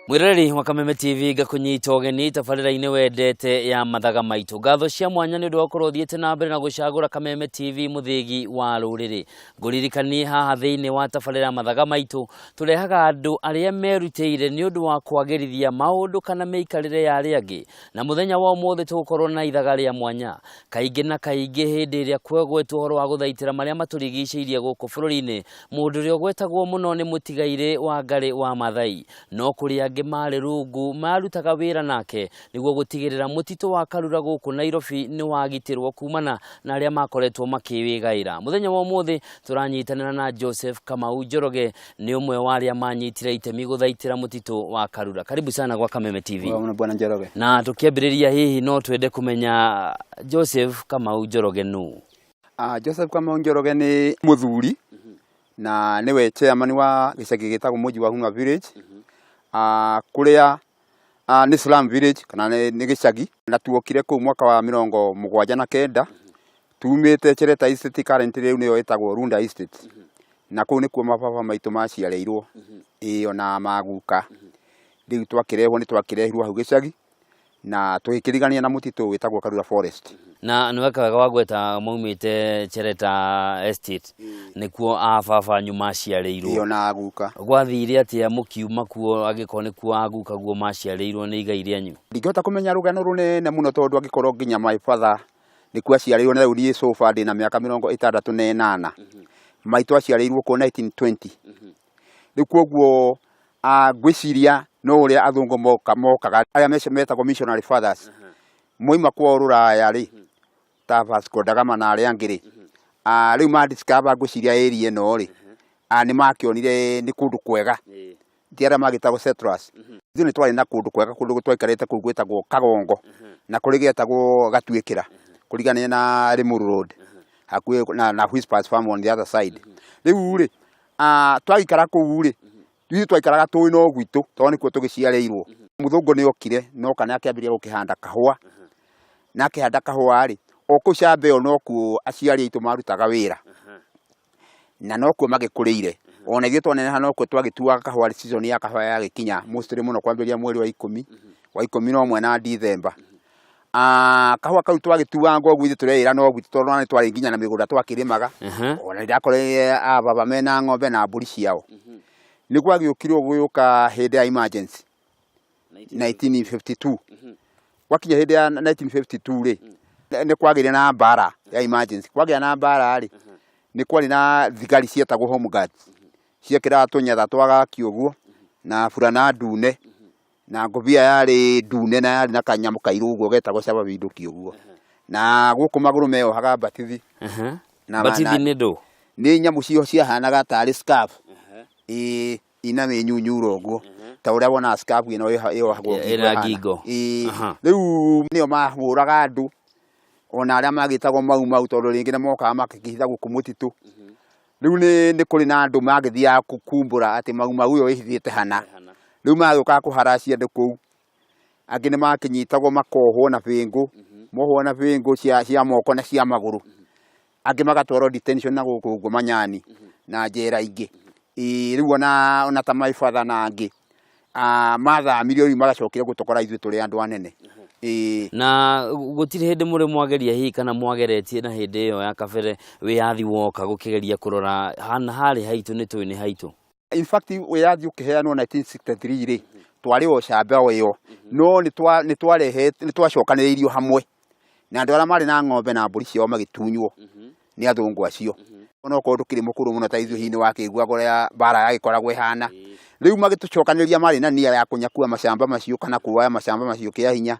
Mwiroreri wa Kameme TV, ngakũnyita ũgeni tabarĩra-inĩ wendete ya Mathaga Maitũ. Ngatho cia mwanya nĩ ũndũ wa gũkorwo ũthiĩte na mbere na gũcagũra Kameme TV, mũthĩgi wa rũrĩrĩ. Ngũririkanie haha thĩinĩ wa tabarĩra ya Mathaga Maitũ tũrehaga andũ arĩa merutĩire nĩ ũndũ wa kwagĩrithia maũndũ kana mĩikarĩre ya arĩa angĩ. Na mũthenya wa ũmũthĩ tũgũkorwo na ithaga rĩa mwanya. Kaingĩ na kaingĩ hĩndĩ ĩrĩa kwegwetwo ũhoro wa gũthaitĩra marĩa matũrigicĩirie gũkũ bũrũri-inĩ, mũndũ ũrĩa ũgwetagwo mũno nĩ mũtigairĩ Wangarĩ wa Maathai. No kũrĩ angĩ marĩ rungu marutaga wĩra nake nĩguo gũtigĩrĩra mũtitũ wa Karura gũkũ Nairobi nĩ wagitĩrwo kumana na arĩa makoretwo makĩwĩgaĩra. Mũthenya wa ũmũthĩ tũranyitanĩra na Joseph Kamau Njoroge, nĩ ũmwe wa arĩa manyitire itemi gũthaitĩra mũtitũ wa Karura. Karibu sana gwa Kameme TV. Wega mũno, Bwana Njoroge. Na tũkĩambĩrĩria hihi no twende kũmenya Joseph Kamau Njoroge nũ? Joseph Kamau Njoroge nĩ mũthuri na nĩwe chairman wa gĩcagi gĩtagwo Mũji wa Hung'a Village, kũrĩa nĩ slum village kana nĩ gĩcagi, na tuokire kũu mwaka wa 79 tumĩte Chereta Estate, currently rĩu nĩyo ĩtagwo Runda Estate, na kũu nĩkuo mababa maitũ maciarĩirwo, ĩĩ, ona maguka. Rĩu twakĩrehwo nĩ twakĩrehirwo hau gĩcagi na tũgĩkĩrigania na mũtitũ wĩtagwo Karura Forest. Na nĩ weka wega wagweta maumĩte Chereta Estate, nĩkuo a baba anyu maciarĩirwo. Ĩĩ, ona guka. Gwathire atĩa mũkiuma kuo angĩkorwo nĩkuo a guka guo maciarĩirwo, nĩ igai rĩanyu? Ndingĩhota kũmenya rũgano rũnene mũno tondũ angĩkorwo nginya my father nĩkuo aciarĩirwo, na rĩu niĩ so far ndĩna mĩaka 68. Maitũ aciarĩirwo kuo 1920. Rĩu koguo ngwĩciria no ũrĩa athũngũ moka mokaga arĩa metagwo missionary fathers moima kwao rũraya rĩ, ta Vasco da Gama na arĩa angĩ rĩ, rĩu ma discover ngwĩciria area ĩno rĩ, nĩ makĩonire nĩ kũndũ kwega, ti arĩa magĩtagwo settlers. Ithuĩ nĩ twarĩ na kũndũ kwega, kũndũ twaikarĩte kũu gwĩtagwo Kagongo na kũrĩ getagwo Gatuĩkĩra, kũrigania na Limuru Road, hakuhĩ na Whispers Farm on the other side. Rĩu rĩ, twagĩikara kũu rĩ, ithuĩ twaikaraga tũĩ no gwitũ tondũ nĩkuo tũgĩciarĩirwo. Mũthũngũ nĩ okire na oka na akĩambĩrĩria gũkĩhanda kahũa, na akĩhanda kahũa rĩ, o kũu camba ĩyo nokuo aciari aitũ marutaga wĩra na nokuo magĩkũrĩire. Ona ithuĩ twaneneha nokuo twagĩtuaga kahũa season ya kahũa yagĩkinya, mostly mũno kwambĩrĩria mweri wa ikũmi, wa 11 na Ndithemba. Kahũa kau twagĩtuanga ũguo ithuĩ tũreĩra no gwitũ tondũ nĩ twarĩ nginya na mĩgũnda twakĩrĩmaga. Ona nĩndakorire a baba mena ng'ombe na mbũri ciao. Nĩ gwagĩũkire gũgĩũka hĩndĩ ya emergency 1952. Gwakinya hĩndĩ ya 1952 rĩ, nĩ kwagĩire na mbara ya emergency. Kwagĩa na mbara rĩ, nĩ kwarĩ na thigari cietagwo home guards. Ciekĩraga tũnyatha twa gaki ũguo na burana ndune na ngũbia yarĩ ndune na yarĩ na kanyamũ kairũ ũguo getagwo cababindũki ũguo. Na gũkũ magũrũ meyohaga mbatithi. Mbatithi nĩ ndũ? Nĩ nyamũ cio ciahanaga tarĩ scarf. Ĩĩ, ina mĩnyunyuro ũguo, ta ũrĩa wonaga scarf ĩno ĩyohagwo ngingo ĩna ĩhana. Ngingo. Ĩĩ. Rĩu nĩo mahũraga andũ ona arĩa magĩtagwo mau mau tondũ rĩngĩ nĩ mokaga magakĩhitha gũkũ mũtitũ. Rĩu nĩ kũrĩ na andũ magĩthiaga kumbũra atĩ mau mau ĩyo ĩhithĩte hana. Rĩu magĩũkaga kũharacia andũ kũu. Angĩ nĩ makĩnyitagwo makohwo na bĩngũ, mohwo na bĩngũ cia moko na cia magũrũ. Angĩ magatwarwo detention na gũkũ ũguo Manyani na njera ingĩ. Ĩĩ, rĩu ona ta my father na angĩ mathamirio rĩu magacokire gũtũkora ithuĩ tũrĩ andũ anene. Ĩĩ. Na gũtirĩ hĩndĩ mũrĩ mwageria hihi kana mwageretie na hĩndĩ ĩyo ya kabere wĩyathi woka gũkĩgeria kũrora hana harĩ haitũ nĩ tũĩ nĩ haitũ? In fact wĩyathi ũkĩheanwo 1963 rĩ, twarĩ o camba o ĩyo, no nĩ twacokanĩrĩirio hamwe na andũ arĩa marĩ na ng'ombe na mbũri ciao magĩtunywo nĩ athũngũ acio. Onokorwo ndũkĩrĩ mũkũrũ mũno ta ithuĩ hihi nĩ wakĩiguaga ũrĩa mbara yagĩkoragwo ĩhana. Rĩu magĩtũcokanĩrĩria marĩ na nia ya kũnyakua macamba macio kana kuoya macamba macio kĩa hinya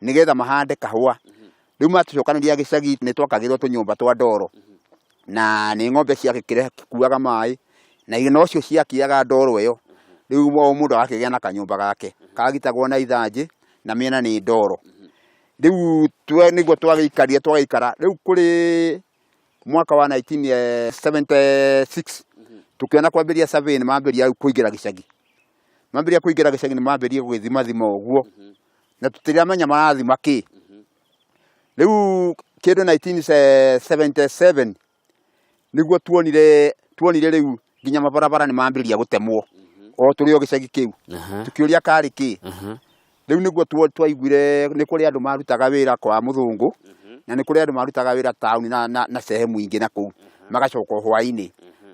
nĩgetha mahande kahũa. Rĩu matũcokanĩrĩria gĩcagi nĩ twakagĩrwo tũnyũmba twa ndoro na nĩ ng'ombe ciagĩkuaga maĩ na nocio ciakĩaga ndoro ĩyo. Rĩu o mũndũ agakĩgĩa na kanyũmba gake kagitagwo na ithanjĩ na mĩena nĩ ndoro. Rĩu nĩguo twagĩikarire twagĩikara, rĩu kũrĩ mwaka wa 1976. Tũkĩona kwambĩrĩria survey nĩ mambĩrĩria rĩu kũingĩra gĩcagi. Mambĩrĩria kũingĩra gĩcagi nĩ mambĩrĩria gũgĩthimathima ũguo. Na tũtiramenya marathima kĩ. Rĩu kĩndũ 1977 nĩguo tuonire tuonire rĩu nginya mabarabara nĩ mambĩrĩria gũtemwo o tũrĩ o gĩcagi kĩu. Tũkĩũria karĩ kĩ. Rĩu nĩguo twaiguire nĩ kũrĩ andũ marutaga wĩra kwa mũthũngũ na nĩ kũrĩ andũ marutaga wĩra taũni na sehemu ingĩ na kũu magacoka o hwainĩ.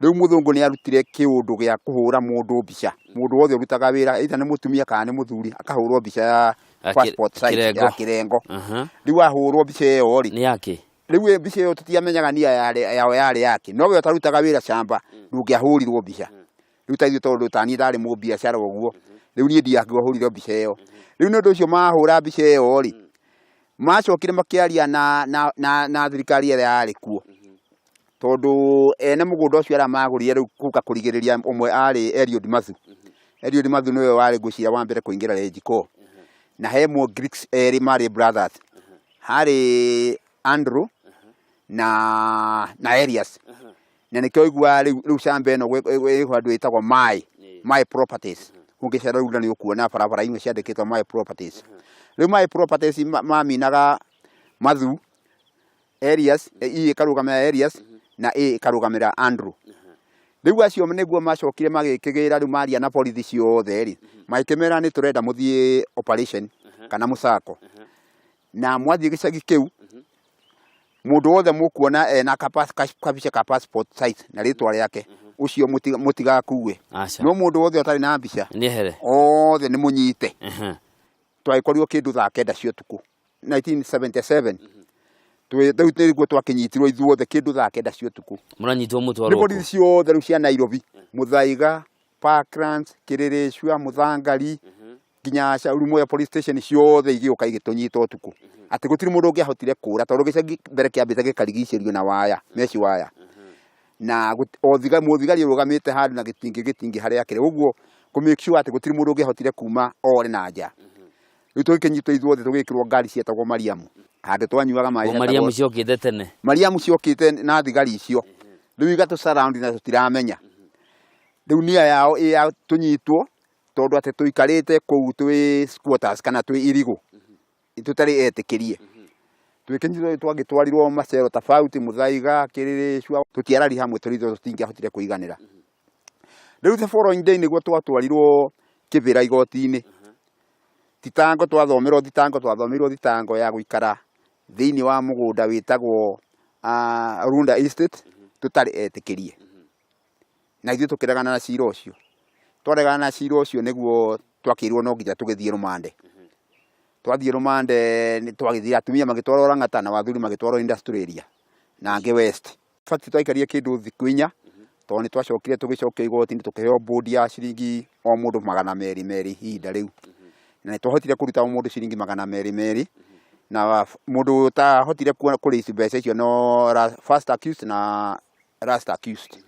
Rĩu mũthũngũ nĩ arutire kĩũndũ gĩa kũhũra mũndũ mbica, mũndũ wothe ũrutaga wĩra either nĩ mũtumia kana nĩ mũthuri akahũrwo mbica ya passport size kĩrengo. ya kĩrengo. Rĩu ahũrwo mbica ĩyo rĩ, Nĩ yakĩ? Rĩu ĩ mbica ĩyo tũtiamenyaga nia yarĩ yao yarĩ yake, no we ũtarutaga wĩra camba ndũngĩahũrirwo mbica. Rĩu ta ithuĩ tondũ ta niĩ ndarĩ mũbiacara ũguo, rĩu niĩ ndiangĩahũrirwo mbica ĩyo. Rĩu nĩ ũndũ ũcio mahũra mbica ĩyo rĩ, macokire makĩaria na thirikari ĩrĩa yarĩ kuo, tondũ ene mũgũnda ũcio arĩa magũrire rĩu gũka kũrigĩrĩria ũmwe arĩ Eliud Mathu. Eliud Mathu nĩwe warĩ ngwĩciria wa mbere kũingĩra Lenjiko. Na he mũ Greeks erĩ marĩ brothers. Harĩ Andrew na Elias. Na nĩkĩo ũiguaga rĩu shamba ĩno ĩ handũ ĩtagwo Mai, Mai Properties. Ũngĩcera rĩu nĩ ũkuona barabara imwe ciandĩkĩtwo Mai Properties. Rĩu Mai Properties maminaga Mathu, Elias, E ĩkarũgamĩra Elias na A ĩkarũgamĩra Andrew. Rĩu acio nĩguo macokire magĩkĩgĩra rĩu maria na borithi ciothe rĩ, magĩkĩmera nĩ tũrenda mũthiĩ operation kana mũsako. Na mwathiĩ gĩcagi kĩu, mũndũ wothe mũkuona ena kabica ka passport size na rĩtwa rĩake, ũcio mũtigakue. Aca. No mũndũ wothe ũtarĩ na mbica, Nĩ ehere. othe nĩ mũnyite. Twagĩkorirwo kĩndũ thaa kenda cia ũtukũ 1977. Rĩu nĩguo twakĩnyitirwo ithuothe kĩndũ thaa kenda cia ũtukũ. Mũranyitwo mũtwarwo Nĩ kũ? borithi ciothe rĩu cia Nairobi, Muthaiga, Parklands, Kĩrĩrĩcua, Mũthangari, nginya Shauri Moyo police station ciothe igĩũka igĩtũnyita ũtukũ. Atĩ gũtirĩ mũndũ ũngĩahotire kũra tondũ gĩcagi mbere kĩambĩte gĩkarigicĩrio na waya, mesh waya. Na o mũthigari ũrũgamĩte handũ na gĩtingĩ gĩtingĩ harĩa akĩrĩ. Ũguo kũ make sure atĩ gũtirĩ mũndũ ũngĩahotire kuma ore na nja. Rĩu tũgĩkĩnyitwo ithuothe tũgĩkĩrwo ngari cietagwo Mariamu. Handũ twanyuaga maĩ O Mariamu hetagwo ciokĩte tene. Mariamu ciokĩte na thigari icio. Rĩu igatũ surround na tũtiramenya. Rĩu nia yao ĩ ya tũnyitwo tondũ atĩ tũikarĩte kũu twĩ squatters kana twĩ irigũ. Tũtarĩ etĩkĩrie. Twĩkĩnyitwo twagĩtwarirwo macero tofauti, Muthaiga, Kĩrĩrĩcua, tũtiarari hamwe tũrĩ ithuothe tũtingĩahotire kũiganĩra. Rĩu the following day nĩguo twatwarirwo Kĩbĩra igoti-inĩ. Thitango twathomerwo thitango twathomeirwo thitango ya gũikara thĩinĩ wa mũgũnda wĩtagwo Runda Estate tũtarĩ etĩkĩrie. Na ithuĩ tũkĩregana na cira ũcio. Twaregana na cira ũcio nĩguo twakĩirwo no nginya tũgĩthiĩ rũmande. Twathiĩ rũmande nĩ twagĩthire atumia magĩtwarwo Lang'ata na athuri magĩtwarwo industrial area na angĩ West. In fact twaikarire kĩndũ thikũ inya tondũ nĩ twacokire tũgĩcokio igoti-inĩ tũkĩheo bond ya ciringi o mũndũ magana merĩ merĩ ihinda rĩu. Na nĩ twahotire kũruta o mũndũ ciringi magana merĩ merĩ na mũndũ ũtahotire kũ raise mbeca icio no first accused na last accused.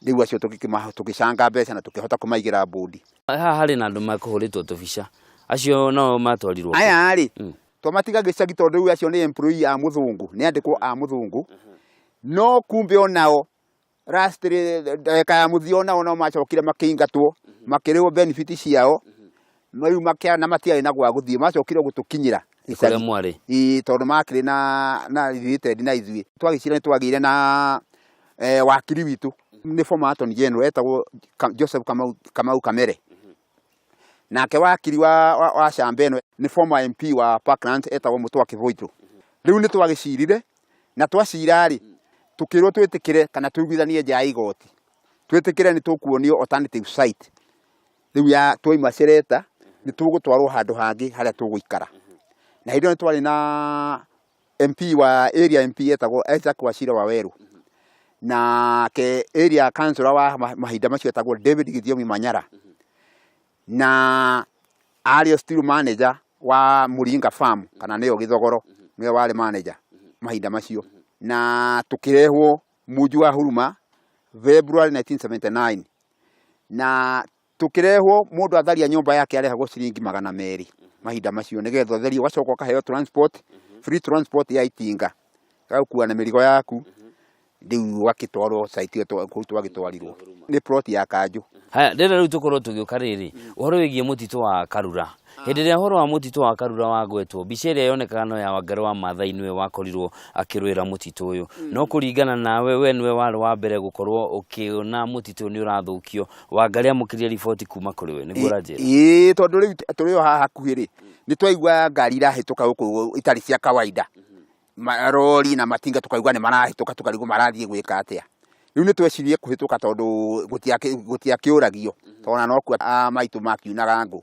Rĩu acio tũgĩcanga mbeca na tũkĩhota kũmaigĩra bond. Haha harĩ na andũ makũhũrĩtwo tũbica acio nao matwarirwo kũ? Aya rĩ, twamatiga gĩcagi tondũ rĩu acio nĩ employee a mũthũngũ, nĩ andĩkwo a mũthũngũ. No kumbe onao last ndagĩka ya mũthia onao no macokire makĩingatwo, makĩrĩhwo benefit ciao. Rĩu na matiarĩ na gwa gũthiĩ, macokire gũtũkinyĩra Kũrĩa gĩcagi. mwarĩ. Ĩĩ tondũ makĩrĩ na related na ithuĩ. Twagĩcira nĩ twagĩire na wakiri witũ nĩ former attorney general etagwo Joseph Kamau Kamere. Nake wakiri wa shamba ĩno nĩ former MP wa Parklands etagwo Mutua Kĩbũitũ. Rĩu nĩ twagĩcirire na twacira rĩ, tũkĩrwo twĩtĩkĩre kana tũiguithanie nja ya igoti. Twĩtĩkĩre nĩ tũkuonio alternative site. Rĩu ya twaima Sheleta nĩ tũgũtwarwo handũ hangĩ harĩa tũgũikara. Na hĩndĩ ĩyo nĩ twarĩ na MP wa area MP etagwo Isaac Wachira Waweru. Nake area councillor wa mahinda macio etagwo David Githiomi Manyara. Na arĩ still manager wa Mũringa Farm kana nĩyo Gĩthogoro, nĩwe warĩ manager mahinda macio. Na tũkĩrehwo Munju wa Huruma February 1979. Na tũkĩrehwo mũndũ atharia nyũmba yake arehagwo ciringi magana merĩ mahinda macio nĩgetha ũtherie, ũgacoka ũkaheo transport, free transport ya itinga gagũkua na mĩrigo yaku. Rĩu ũgagĩtwarwo site ĩyo kũu twagĩtwarirwo nĩ plot ya kanjũ. Haya, ndĩrenda rĩu tũkorwo tũgĩũka rĩrĩ ũhoro wĩgiĩ mũtitũ wa Karura. Hĩndĩ ĩrĩa ũhoro wa mũtitũ wa Karura wagwetwo, mbica ĩrĩa yonekaga no ya Wangarĩ wa Maathai nĩwe wakorirwo akĩrũĩra mũtitũ ũyũ. No kũringana nawe, we nĩwe warĩ wa mbere gũkorwo ũkĩona mũtitũ ũyũ nĩ ũrathũkio. Wangarĩ amũkĩrire riboti kuma kũrĩ we, nĩguo ũranjĩra? Ĩĩ, tondũ rĩu tũrĩ o haha hakuhĩ rĩ, nĩ twaiguaga ngari irahĩtũka gũkũ itarĩ cia kawaida. Marori na matinga tũkaigua nĩ marahĩtũka tũkarigwo marathiĩ gwĩka atĩa. Rĩu nĩ twecirie kũhĩtũka tondũ gũtiakĩũragio tondũ ona nokuo a maitũ makiunaga ngũ.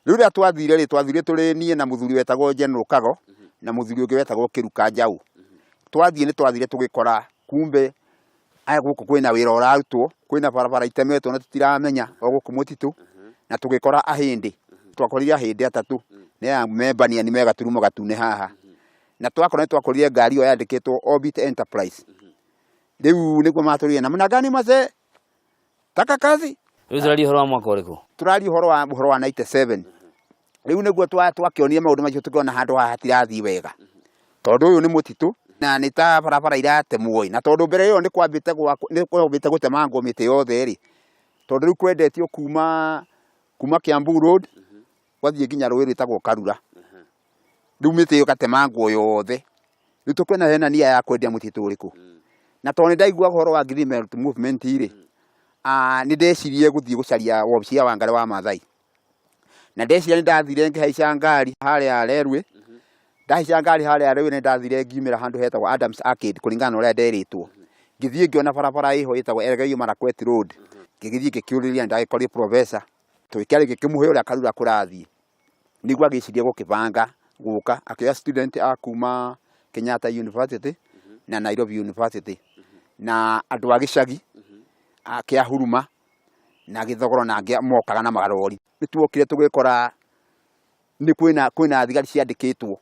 Rĩu rĩrĩa twathire rĩ, twathire tũrĩ niĩ na mũthuri wetagwo General Kago na mũthuri ũngĩ wetagwo Kĩruka Njaũ. Twathiĩ nĩ twathire tũgĩkora kumbe aya gũkũ kwĩna wĩra ũrarutwo, kwĩna barabara itemetwo na tũtiramenya o gũkũ mũtitũ, na tũgĩkora ahĩndĩ. Twakorire ahĩndĩ atatũ, nĩ aya me baniani me gaturumo gatune haha. Na twakora nĩ twakorire ngari ĩyo yandĩkĩtwo Orbit Enterprise. Rĩu nĩguo matũrire namna gani mazee, taka kazi. Rĩu tũraria ũhoro wa mwaka ũrĩkũ? Tũraria ũhoro wa ũhoro wa 97. Rĩu nĩguo twakĩonire maũndũ macio tũkĩona handũ haha hatirathiĩ wega, tondũ ũyũ nĩ mũtitũ na nĩ ta barabara iratemwo ĩ, na tondũ mbere ĩyo nĩ kwambĩte gwakwo, nĩ kwambĩte gũtemangwo mĩtĩ yothe rĩ, tondũ rĩu kwendetio kuma kuma Kiambu Road gwathiĩ nginya rũĩ rwĩtagwo Karura. Rĩu mĩtĩ ĩyo ĩgatemangwo yothe. Rĩu tũkĩona hena nia ya kwendia mũtitũ ũrĩkũ. Na tondũ nĩ ndaiguaga ũhoro wa Green Belt Movement rĩ, nĩ ndecirie gũthiĩ gũcaria wabici ya Wangarĩ wa Maathai. Na ndeciria nĩ ndathire ngĩhaica ngari harĩa Railway. Ndahaica ngari harĩa Railway nĩ ndathire ngiumĩra handũ hetagwo Adams Arcade kũringana na ũrĩa nderĩtwo. Ngĩthiĩ ngĩona barabara ĩho ĩtagwo Elgeyo Marakwet Road. Ngĩgĩthiĩ ngĩkĩũrĩria nĩ ndagĩkorire professor. Tũgĩkĩaria ngĩkĩmũhe ũrĩa Karura kũrathiĩ. Nĩguo agĩciria gũkĩbanga gũka akĩoya student a kuma Kenyatta University na Nairobi University na andũ a gĩcagi a kĩa Huruma na Gĩthogoro na angĩ mokaga na marori. Nĩ tuokire tũgĩkora nĩ kwĩna kwĩna thigari ciandĩkĩtwo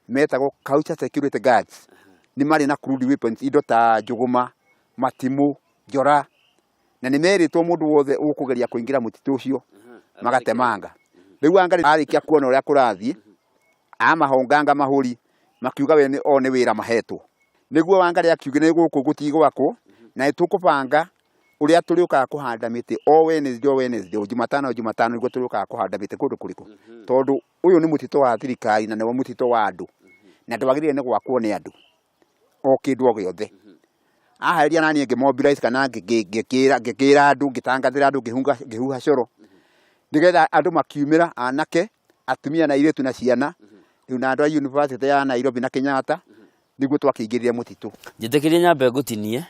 metagwo culture security guards. Nĩ marĩ na crude weapons indo ta njũgũma, matimũ, njora na nĩ merĩtwo mũndũ wothe ũkũgeria kũingĩra mũtitũ ũcio magatemanga. Rĩu Wangarĩ arĩkia kuona ũrĩa kũrathiĩ amahonganga mahũri makiuga we o nĩ wĩra mahetwo. Nĩguo Wangarĩ akiugire gũkũ gũtigwakwo na nĩ tũkũbanga ũrĩa tũrĩũkaga kũhanda mĩtĩ o Wednesday o Wednesday, Jumatano o Jumatano nĩguo tũrĩũkaga kũhanda mĩtĩ kũndũ kũrĩkũ. Tondũ ũyũ nĩ mũtitũ wa thirikari na nĩguo mũtitũ wa andũ na ndwagĩrĩire nĩ gwakwo nĩ andũ o kĩndũ o gĩothe. Aharĩria naniĩ ngĩ mobilize kana ngĩkĩra andũ, ngĩtangathĩra andũ, ngĩhuha coro nĩgetha andũ makiumĩra anake, atumia na airĩtu na ciana, rĩu na andũ a university ya Nairobi na Kenyatta nĩguo twakĩingĩrire mũtitũ. Njĩtĩkĩria nyambe ngũtinie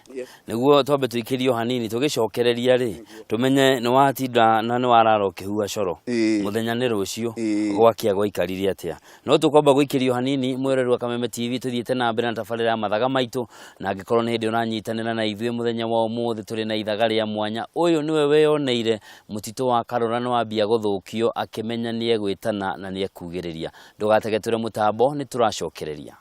nĩguo twambe tũikĩrio hanini tũgĩcokereria rĩ tũmenye nĩ watinda na nĩ warara ũkĩhuha coro mũthenya nĩ rũciũ gwakĩa gwaikarire atĩa. No tũkwamba gũikĩrio hanini mwĩroreri wa Kameme TV tũthiĩte na mbere na tabarĩra ya mathaga maitũ na angĩkorwo nĩ hĩndĩ ũranyitanĩra na ithuĩ mũthenya wa ũmũthĩ tũrĩ na ithaga rĩa mwanya. Ũyũ nĩwe weyoneire mũtitũ wa Karũra nĩ wambia gũthũkio akĩmenya nĩ egwĩtana na nĩ ekugĩrĩria. Ndũgategetũre mũtambo nĩ tũracokereria.